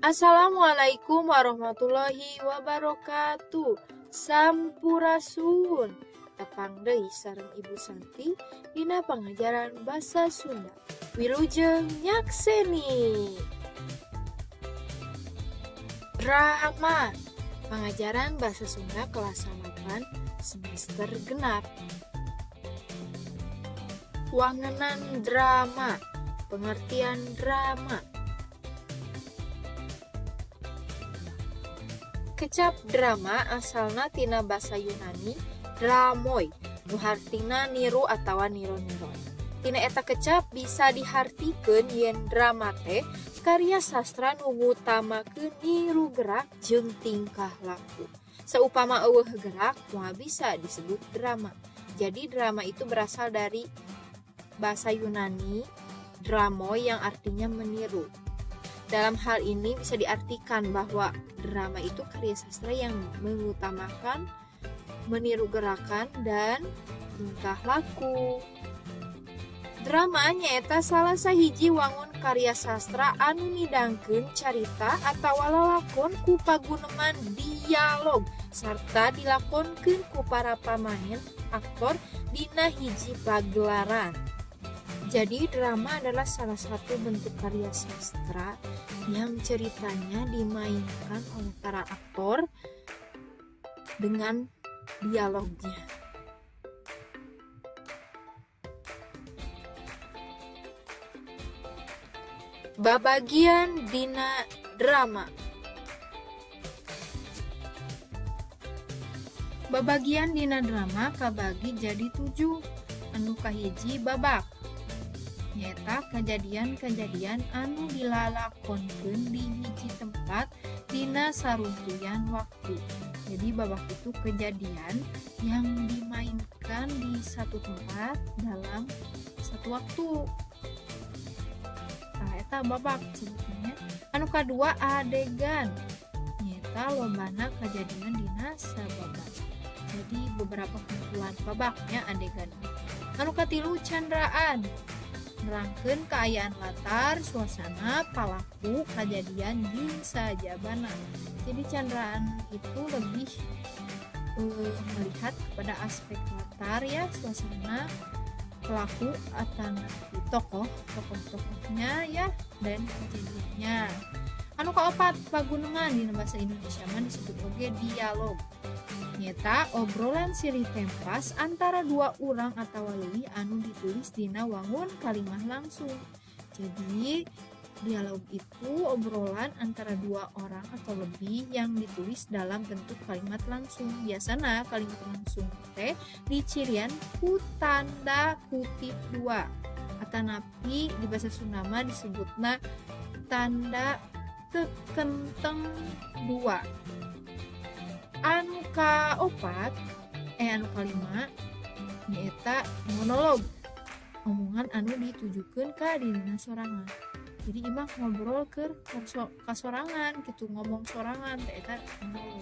Assalamualaikum warahmatullahi wabarakatuh. Sampurasun. Tepang deui sareng Ibu Santi dina pangajaran basa Sunda. Wilujeng nyakseni. Drama pangajaran basa Sunda kelas 8 semester genap. Wangenan drama, pengertian drama. Kecap drama asalna tina basa Yunani dramoi, nu hartina niru atawa niro-niron. Tina eta kecap bisa dihartikeun yen drama teh karya sastra nu ngutamakeun niru gerak jeung tingkah laku. Saupama eueuh gerak moal bisa disebut drama. Jadi drama itu berasal dari bahasa Yunani dramoi yang artinya meniru. Dalam hal ini bisa diartikan bahwa drama itu karya sastra yang mengutamakan meniru gerakan dan tingkah laku. Drama nyaeta salah sahiji wangun karya sastra anu midangkeun carita atawa lalakon ku paguneman dialog sarta dilakonkeun ku para pamain aktor dina hiji pagelaran. Jadi drama adalah salah satu bentuk karya sastra yang ceritanya dimainkan oleh para aktor dengan dialognya. Babagian dina drama. Babagian dina drama kabagi jadi 7. Anu kahiji babak, nyaeta kejadian-kejadian anu dilalakonkeun di hiji tempat dina saruntuyan waktu. Jadi babak itu kejadian yang dimainkan di satu tempat dalam satu waktu. Tah eta babak sebutnya. Anu kadua adegan, nyaeta lobana kejadian dina sababak. Jadi beberapa kumpulan babaknya adegan. Anu katilu candraan, nerangkeun kaayaan latar, suasana, palaku, kejadian jeung sajabana. Jadi candraan itu lebih melihat kepada aspek latar ya, suasana, pelaku atau tokoh, tokoh-tokohnya ya, dan kejadiannya. Anu kaopat paguneman, dina bahasa Indonesia mah disebut oge dialog. Nyata obrolan sirih tempas antara dua orang atau leuwih anu ditulis dina wangun kalimah langsung. Jadi dialog itu obrolan antara dua orang atau lebih yang ditulis dalam bentuk kalimat langsung. Biasana kalimat langsung teh dicirian ku tanda kutip 2. Atanapi di bahasa Sunda mah disebutna tanda tekenteng 2. Anu kaopat, anu kalima nyaeta monolog, omongan anu ditujukeun ka dirina sorangan. Jadi imah ngobrol keur kasorangan gitu, ngomong sorangan teh eta monolog.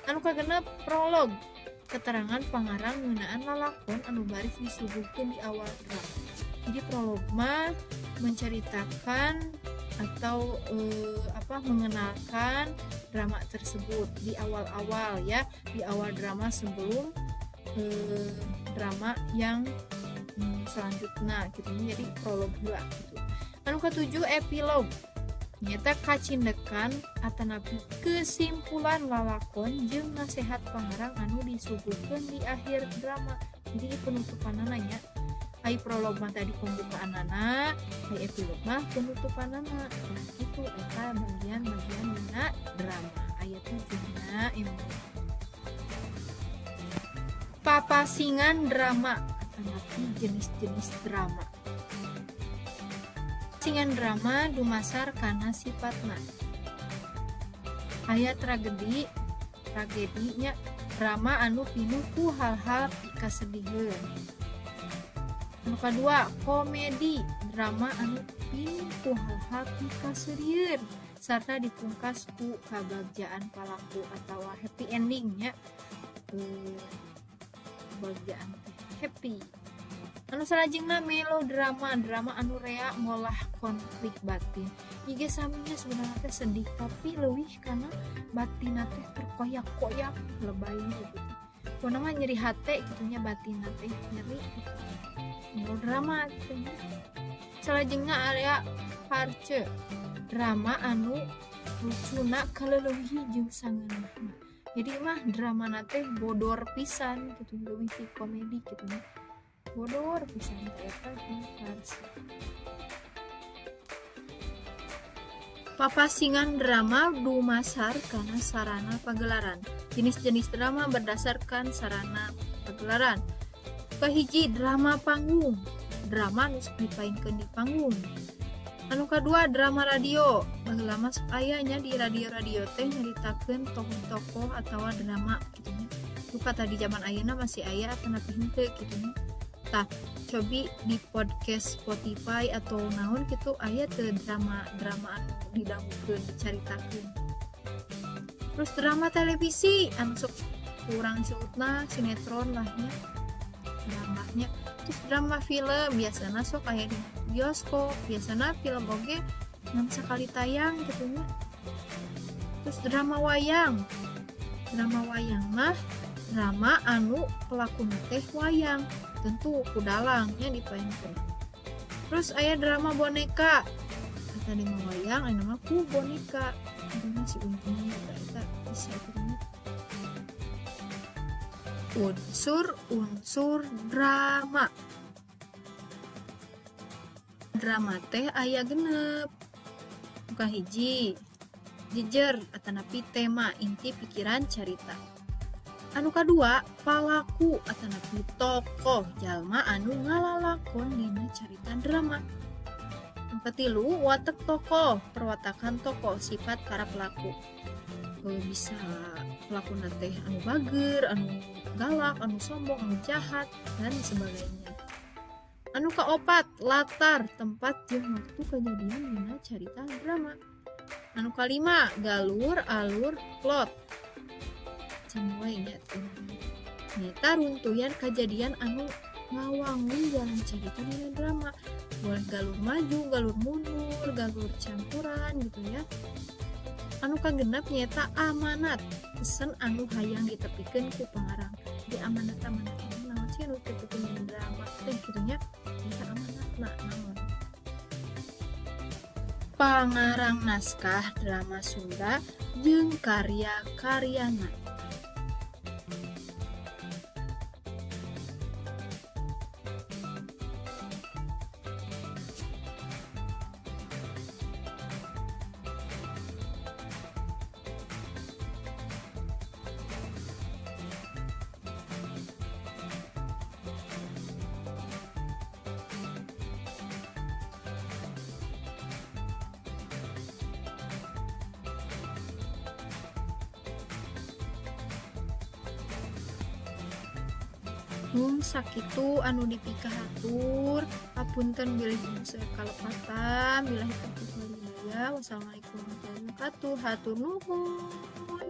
Anu kagenep prolog, keterangan pangarang ngeunaan lalakon anu baris disuguhkeun di awal drama. Jadi prolog mah menceritakan atau mengenalkan drama tersebut di awal-awal ya, di awal drama sebelum drama yang selanjutnya gitu. Jadi prolog juga gitu. Anu ketujuh epilog, nyata kacindekan atanapi kesimpulan lalakon jeung nasehat pangarang anu disuguhkeun di akhir drama. Jadi penutupanana nya. Ai prolog mah tadi pembukaanana, ai epilog mah penutupanana. Nah, itu eta bagian-bagian dina drama. Aya 7-na ieu. Papasingan drama atanapi jenis-jenis drama. Papasingan drama dumasar kana sifatna. Aya tragedi, tragedinya drama anu pinuh ku hal-hal pikasediheun. Anu kadua komedi, drama anu pinuh ku hal-hal pikaseurieun sarta dipungkas ku kabagjaan palaku atawa happy endingnya. Kebagjaan teh happy. Anu salajengna melodrama, drama anu rea ngolah konflik batin. Ieu saminya sebenarnya teh sedih tapi leuwih kana batinna teh terkoyak-koyak lebay gitu. Pokona mah nyeri hate kitu nya, batinna teh nyeri gitu. Melodrama gitu nya. Salajengna aya farce, drama anu lucuna kaleleuwihi jeung sangeunahna. Jadi mah dramana teh bodor pisan gitu, leuwih ti komedi gitu nya. Bodor pisan eta farce. Papasingan drama dumasar kana sarana pagelaran. Jenis-jenis drama berdasarkan sarana pagelaran. Kahiji, drama panggung. Drama nu sok dipaenkeun di panggung. Anu kadua, drama radio. Baheula mah sok aya nya di radio-radio teh nyaritakeun tokoh-tokoh atawa drama kitu nya. Duka tadi zaman ayeuna masih aya atanapi henteu kitu nya. Tah, cobi di podcast Spotify atau naon kitu aya teu drama-drama anu didangukeun, dicaritakeun. Terus drama televisi anu sok kurang disebutna sinetron lah nya, dramanya. Terus drama film biasana sok aya di bioskop, biasana film oge ngan sakali tayang kitu nya. Terus drama wayang. Drama wayang mah drama anu pelakuna teh wayang, tentu ku dalangnya dipaenkeun. Terus aya drama boneka. Kata di mah wayang aya mah ku boneka. Itu si untungnya eta bisa kitu nya. Unsur-unsur drama. Drama teh aya genep. Kahiji, jejer atanapi tema inti pikiran carita. Anu kadua, palaku atanapi tokoh jalma anu ngalalakon dina carita drama. Anu katilu, watek tokoh, perwatakan tokoh, sifat para pelaku. Bisa pelakuna teh anu bager, anu galak, anu sombong, anu jahat, dan sebagainya. Anu kaopat, latar, tempat jeung waktu kejadian dina carita drama. Anu kalima, galur, alur, plot. Semua nya nyata runtuyan kejadian anu ngawangun jalan carita dina drama. Boleh galur maju, galur mundur, galur campuran gitu ya. Anu kagenep nyata amanat, pesan anu hayang ditepikeun ku pangarang. Di amanat-amanat naon sih anu ditepikeun dina drama teh kitu nya, nyata amanatna naon. Pangarang naskah drama Sunda jeung karya-karyana. Mung sakitu anu dipikahatur, hapunten bilih seueur kalepatan, billahi taufiq wal hidayah. Wassalamualaikum warahmatullahi wabarakatuh. Hatur nuhun.